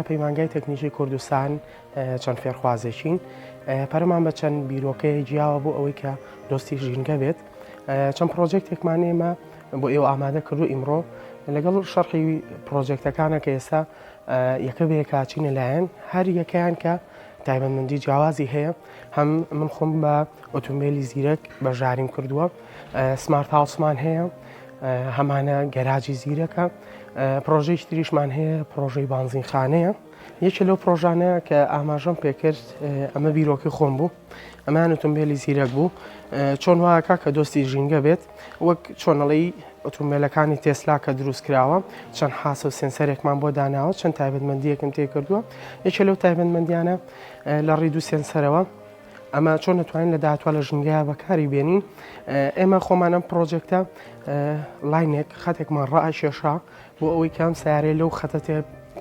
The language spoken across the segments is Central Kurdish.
لە پەیمانگای تەکنیکی کوردستان چەند فێرخوازێکین پەرەمان بە چەند بیرۆکەیە گیاوە بۆ ئەوەی کە دۆستی ژینگە بێت چەند پرۆجێکتێکمان ئێمە بۆ ئێوە ئامادە کردو ئیمڕۆ لەگەڵ شەرحی پرۆجێکتەکانە کە ئێستا یەکە بەیەکاچینە لایەن هەر یەکەیان کە تایبەتمەندی جیاوازی هەیە هەم من خۆم بە ئۆتۆمبیلی زیرەک بەشداریم کردووە smart house مان هەیە هەمانە گەراجی زیرەکە پرۆژەی تریشمان هەیە پرۆژەی بانزینخانەیە یەکێ لەو پرۆژانە کە ئاماژەم پێکرد ئەمە بیرۆکی خۆم بوو ئەمان ئۆتۆمبیلی زیرەک بوو چۆن واکە کە دۆستی ژینگە بێت وەک چۆنەڵی ئۆتۆمبیلەکانی تێسلا کە دروست کراوە چەند حاسە و سێنسەرێکمان بۆ داناوە چەند تایبەتمەندیەکم تێ کردووە یەکێ لەو تایبەتمەندیانە لە ڕێی دوو سێنسەرەوە ئەمە چۆن دەتوانین لە داهاتوە لە ژینگەیە بەکاری بێنین ئێمە خۆمان ئەم پرۆجێکتە line ێک خەتێکمان ڕائکێشا بۆ ئەوەی کام سیارەیە لەو خەتە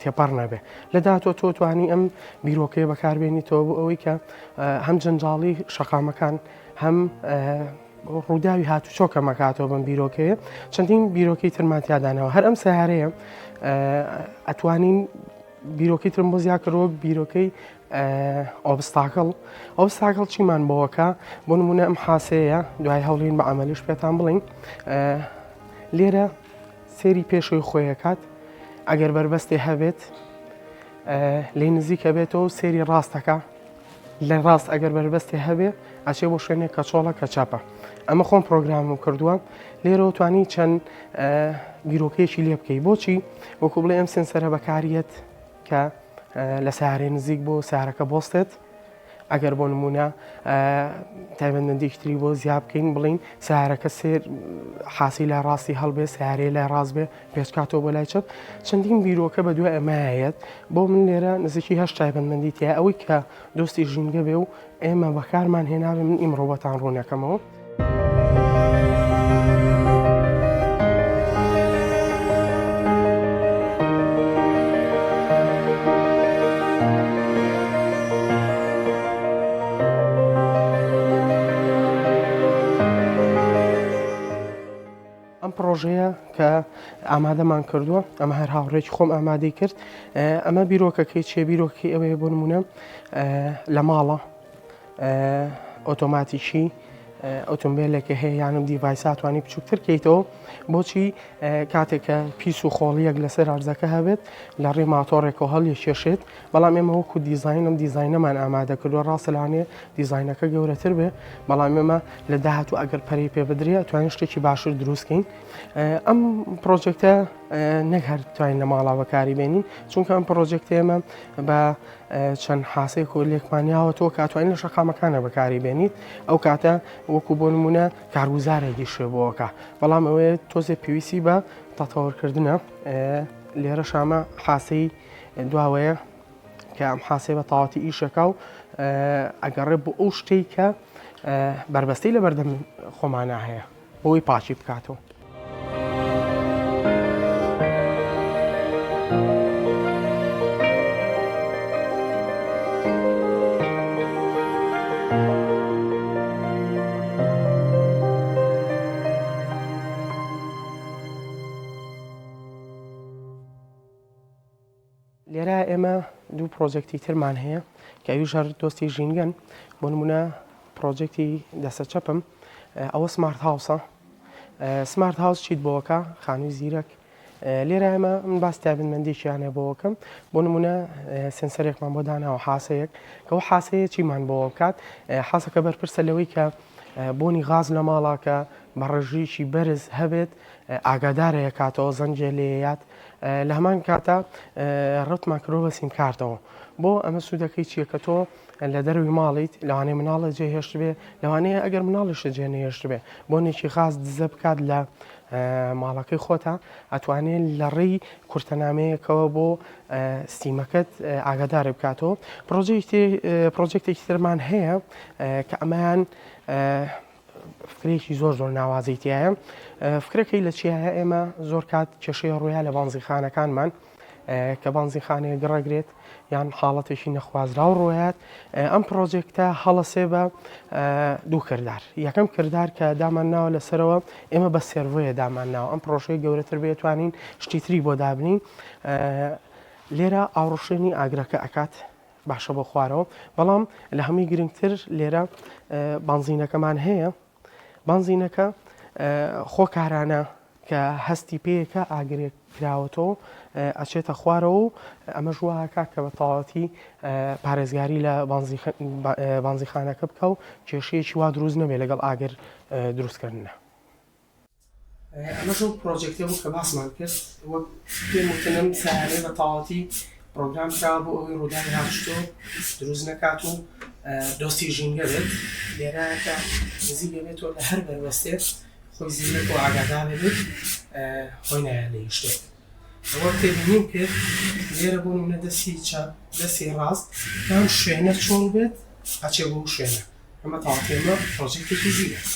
تێپەڕ نەبێ لە داهاتوە تۆ توانی ئەم بیرۆکەیە بەکاربێنیتەوە بۆ ئەوەی کە هەم جەنجاڵی شەقامەکان هەم ڕووداوی هاتوچۆ کەمەکاتەوە بەم بیرۆکەیە چەندین بیرۆکەی ترمان تیادانەوە هەر ئەم سیارەیە ئەتوانین بیرۆکەی ترم بۆ زیاد کرد وەک بیرۆکەی obstacle obstacle چیمان بۆوەکە بۆ نمونە ئەم حاسەیە دوای هەوڵین بە عملیش پێتان بڵین لێرە سێری پێشەوەی خۆیەکات ئەگەر بەربەستێ هەبێت لێ نزیکە بێتەوە سێری ڕاستەکە لە ڕاست ئەگەر بەربەستێ هەبێ ئەچێ بۆ شوێنێک کە چۆڵە کە چەپە ئەمە خۆم پرۆگرامم کردووە لێرەوە توانی چەند بیرۆکەیەکی لێ بکەی بۆچی وەکو بڵێ ئەم سنسەرە بەکاریەت کە لە سارێ نزیک بۆ سارەکە بۆستێت ئەگەر بۆ نمونە تایبەتمەندێکی تری بۆ زیا بکەین بڵین سارەکە سێر حاسی لە ڕاستی هەڵبێ سارێ لای ڕاست بێ پێچکاتەوە بۆ لای چەپ چەندین بیرۆکە بە دوای ئەمایەت بۆ من لێرە نزیکی هەشت تایبەتمەندی تیا ئەوەی کە دۆستی ژینگە بێ و ئێمە بەکارمان هێناوێ من ئیمڕۆ بەتان ڕوونەکەمەوە. ئەم پڕۆژەیە کە ئامادەمان کردووە ئەمە هەر هاوڕێکی خۆم ئامادەی کرد ئەمە بیرۆکەکەی چێ بیرۆکەکەی ئەوەیە بۆ نمونە لە ماڵە ئۆتۆماتیکی ئۆتۆمبیلێکە هەیە یانم device اتوانی بچووکتر کەیتەوە بۆچی کاتێک کە پیس و خۆڵیەک لەسەر ئەرزەکە هەبێت لە ڕێی ماتۆڕێکەوە هەڵی کێشێت بەڵام ئێمە وەکو دیزاینم دیزاینەمان ئامادە کردووە ڕاستە لەوانەیە دیزاینەکە گەورەتر بێ بەڵام ئێمە لە داهاتوو ئەگەر پەرەی پێ بدرێ توانین شتێکی باشتر دروست کەین ئەم پرۆجێکتە نەک هەر توانین لە ماڵا بەکاری بێنین چونکە ئەم پرۆجێکتە ئێمە بە چەند حاسەیەک و لێکمانیاوە تۆ کاتوانین لە شەقامەکانە بەکاری بێنیت ئەو کاتە وەکو بۆ نمونە کارگوزارێکی شێبۆکە بەڵام ئەوەیە تۆزێ پێویستی بە تەتەوەرکردنە لێرە شامە حاسەی دواوەیە کە ئەم حاسەی بە تەواوەتی ئیشەکە و ئەگەڕێ بۆ ئەو شتەی کە بەربەستی لە بەردەم خۆمانە هەیە بۆی پاکی بکاتەوە. لێرە ئێمە دوو پرۆجێکتی ترمان هەیە کە ئەویش هەر دۆستی ژینگەن بۆ نمونە پرۆجێکتی دەستە چەپم ئەوە smart house ە smart house چیت بۆکە خانووی زیرەک لێرە ئێمە من باس تایبەتمەندێکیانە بۆکەم بۆ نمونە سنسەرێکمان بۆ داناوە حاسەیەک کە ئەو حاسەیە چیمان بۆ بکات حاسەکە بەرپرسە لەوەی کە بۆنی غاز لە ماڵاکە بە ڕێژەیەکی بەرز هەبێت ئاگادارەیە کاتەوە زەنگێ لێیات لە هەمان کاتا ڕەتمان کردووە بە سیمکارتەوە بۆ ئەمە سوودەکەی چییە کە تۆ لە دەرەوەی ماڵیت لەوانەیە مناڵە جێ هێشتبێ لەوانەیە ئەگەر مناڵیشە جێ نەهێشتبێ بۆنێکی غاز دزە بکات لە ماڵەکەی خۆتا ئەتوانێت لە ڕێی کورتەنامەیەکەوە بۆ سیمەکەت ئاگادار بکاتەوە پرۆجێکتێکی ترمان هەیە کە ئەمەیان فکرەیەکی زۆر زۆر ناوازەی تایە فکرەکەی لە چیایە ئێمە زۆر کات کێشەی ڕوویا لە بانزیخانەکانمان کە بانزیخانەیە گڕەگرێت یان حاڵەتێکی نەخوازراو ڕۆیات ئەم پرۆجێکتە هەڵەسێ بە دوو کردار یەکەم کردار کە دامان ناوە لەسەرەوە ئێمە بە servo یە دامان ناوە ئەم پرۆژەی گەورەتر بێتوانین شتی تری بۆ دابنین. لێرە ئاوڕشێنی ئاگرەکە ئەکات باشە بۆ خوارەوە بەڵام لە هەمووی گرنگتر لێرە بانزینەکەمان هەیە بانزینەکە خۆکارانە کە هەستی پێیەکە ئاگرێک کراوەتەوە ئەچێتە خوارەوە و ئەمەش واکا کە بە تەواوەتی پارێزگاری لە بانزیخانەکە بکە و کێشەیەکی وا دروست نەبێت لەگەڵ ئاگر دروستکردنە. ئەمەش ئەو پرۆجێکتە بوو کە باسمان کرد وەک پێم وتن ئەم سەیارەیە بە تەواوەتی پرۆگرام کراوە بۆ ئەوەی ڕووداوی هاتوچۆ دروست نەکات و دۆستی ژینگە بێت لێرە کە نزیک دەبێتەوە لە هەر بەربەستێک خۆی زیرەک و ئاگادار دەبێت خۆی نایە لە هیچ شتێک ئەوە تێبینیم کرد لێرە بۆ نمونە دەستی چەپ دەستی ڕاست کام شوێنە چۆڵ بێت ئەچێ بۆ شوێنە ئەمە تەواوەتی ئەمە پرۆجێکتێکی زیرەک.